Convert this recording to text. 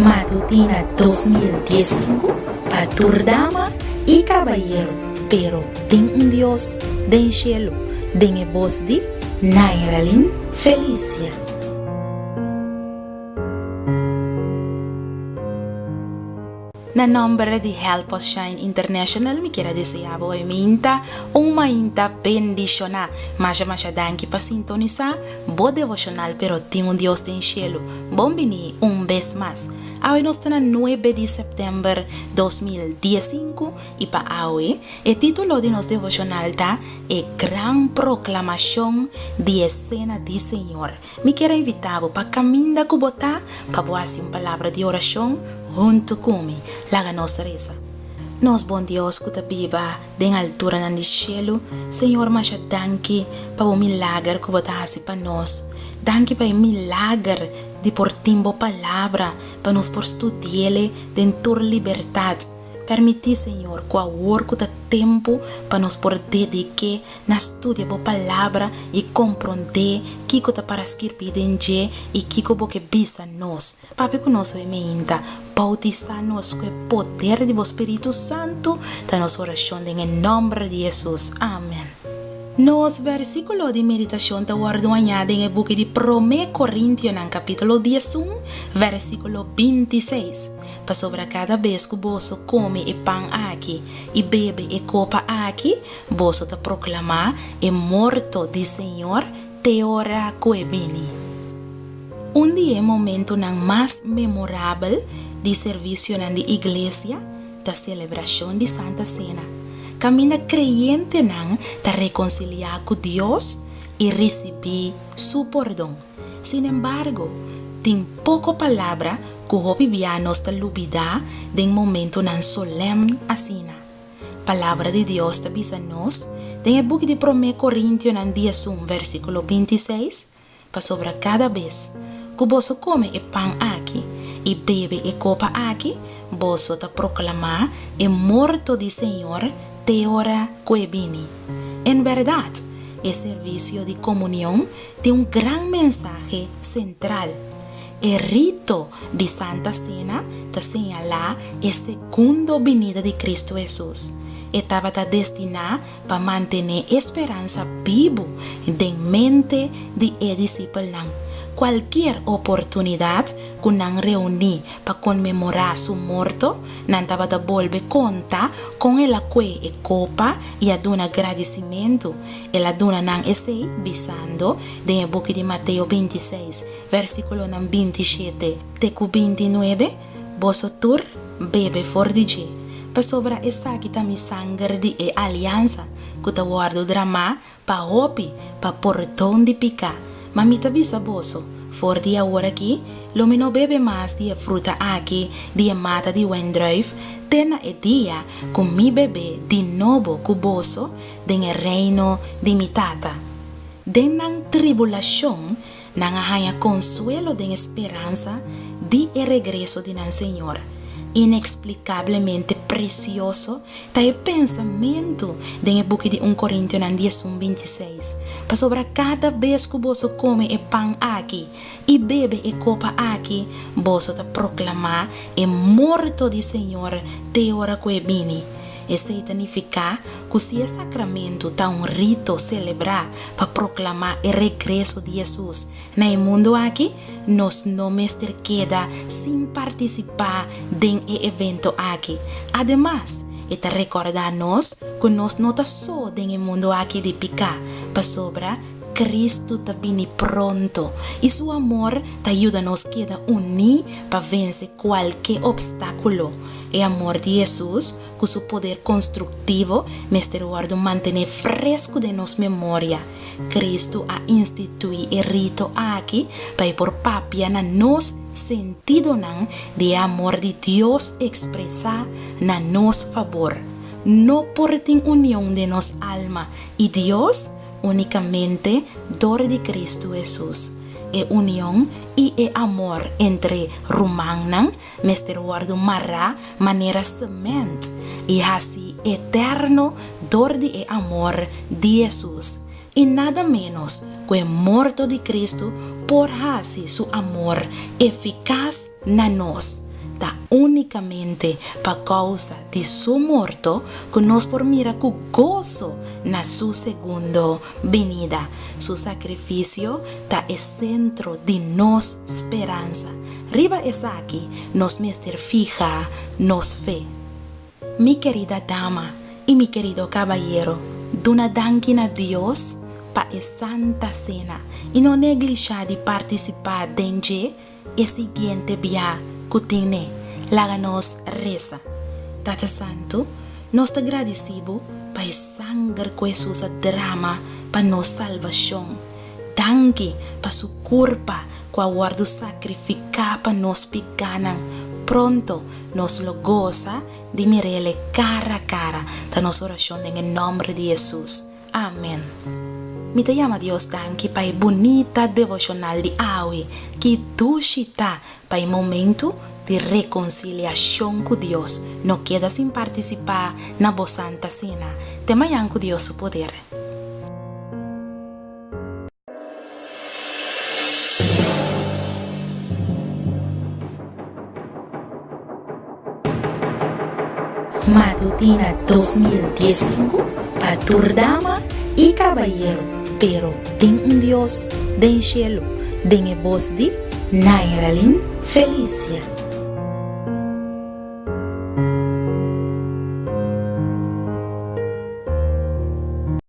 Matutina 2015 pa tur dama y cabayero, pero tin un Dios den cielo, den e bos di Nairalyn Felicia. Na nomber di Help Us Shine International mi kier a desea bo e minta un mainta bendiciona. Masha masha danki pa sintonisa bo devocional pero tin un Dios den cielo. Bon bini un bes mas. Awe nos ta na nuebe di september 2015 y pa awe e titulo di nos devocional ta E Gran Proclamacion di e Cena di Señor. Mi kier a invitá bo pa kaminda ku bo ta pa bo hasi un palabra di orashon huntu ku mi. Laga nos resa. Nos bon Dios ku ta biba den alturanan di shelu, Señor masha danki pa bo milager ku bo ta hasi pa nos. Danki pa e milager di por tin bo palabra pa nos por studi'ele den tur libertat. Permití, Señor, ku awor ku ta tempu pa nos por dedik'é na studia Bo Palabra i komprondé kiko ta para skirbí den dje i kiko Bo ke bisa nos. Papia ku nos hoy meinta. Boutisá nos ku e poder di Bo Spiritu Santu, ta nos orashon den e nòmber di Hesus. Amèn. Nos versíkulo di meditashon ta wòrdu hañá den e buki di Promé Korintionan kapítulo 11, versíkulo 26. Pasobra kada bes ku boso kome e pan aki i bebe e kopa aki, boso ta proklamá e morto di Señor te ora ku e bini. Un di e momentunan mas memorabel di servisionan di iglesia ta selebrashon di Santa Sena, kaminda kreyentenan ta rekonsiliá ku Dios i risibí Su pordon. Sinembargo, tin poko palabra ku hopi bia nos ta lubidá den momentunan solèm asina. Palabra di Dios ta bisa nos den e buki di Promé Korintionan 11 versíkulo 26, Pasobra kada bes ku boso kome e pan aki i bebe e kopa aki, boso ta proklamá e morto di Señor te ora ku e bini. En bèrdat, e servisio di komunion tin un gran mensahe sentral. E rito di Santa Sena ta señalá e segundo binida di Kristu Hesus. E tabata destiná pa mantené e speransa bibu den mente di e disipelnan. Kualkier oportunidat ku nan reuní pa konmemorá su morto, nan tabata bolbe konta kon el a kue e kopa i a duna gradisimentu. El a duna nan esei bisando den e buki di Mateo 26, Versíkulonan 27 te ku 29, Boso tur bebe for di dje, pasobra esaki ta mi sanger di e aliansa ku ta wòrdu dramá pa hopi pa pordon di piká. Ma mi ta bisa boso, for di awor aki lo mi no bebe mas di e fruta aki di e mata di wendrùif te na e dia ku mi bebe di nobo ku boso den e reino di mi Tata. Den nan tribulashon Nan a haña konsuelo den e speransa di e regreso di nan Señor. Ineksplikablemente presioso ta e pensamentu den e buki di un Korintionan 11 26, Pasobra kada bes ku boso kome e pan aki i bebe e kopa aki, boso ta proklamá e morto di Señor te ora ku e bini. Esei ta nifiká ku si e sakramentu ta un rito selebrá pa proklamá e regreso di Hesus na e mundu aki, nos no mester keda sin partisipá den e evento aki. Ademas, e ta rekordá nos ku nos no ta so den e mundu aki di piká, pasobra Kristu ta bini pronto i su amor ta yuda nos keda uní pa vense kualke opstákulo. E amor di Hesus ku su poder konstruktivo mester wòrdu mantené fresku den nos memoria. Kristu a instituí e rito aki pa e por papia na nos sentidonan di e amor di Dios ekspresá na nos fabor. No por tin union den nos alma i Dios únikamente dor di Kristu Hesus. E union i e amor entre rumannan mester wòrdu mará manera semènt i hasi eterno dor di e amor di Hesus, i nada ménos ku e morto di Kristu por hasi su amor efikas na nos. Ta únikamente pa kousa di su morto ku nos por mira ku goso na su segundo binida. Su sakrifisio ta e sentro di nos speransa. Riba esaki nos mester fiha nos fe. Mi kerida dama i mi kerido kabayero, duna danki na Dios pa e Santa Sena i no neglishá di partisipá den dje e siguiente bia ku tin ne. Laga nos resa. Tata Santu, nos ta gradisí Bo pa e sanger ku Hesus a drama pa nos salbashon. Danki pa Su kurpa ku a wòrdu sakrifiká pa nos pikánan. Pronto nos lo gosa di mir'El kara kara. Ta nos orashon den e nòmber di Hesus. Amen. Mi ta yama Dios danki pa e bunita devoshonal di awe. Ki dushi ta pa e momentu di rekonsiliashon ku Dios. No keda sin partisipá na bo Santa Sena. Te mañan ku Dios su poder. Matutina 2015 pa tur dama i kabayero, pero tin un Dios den shelu, den e bos di Nairalyn Felicia.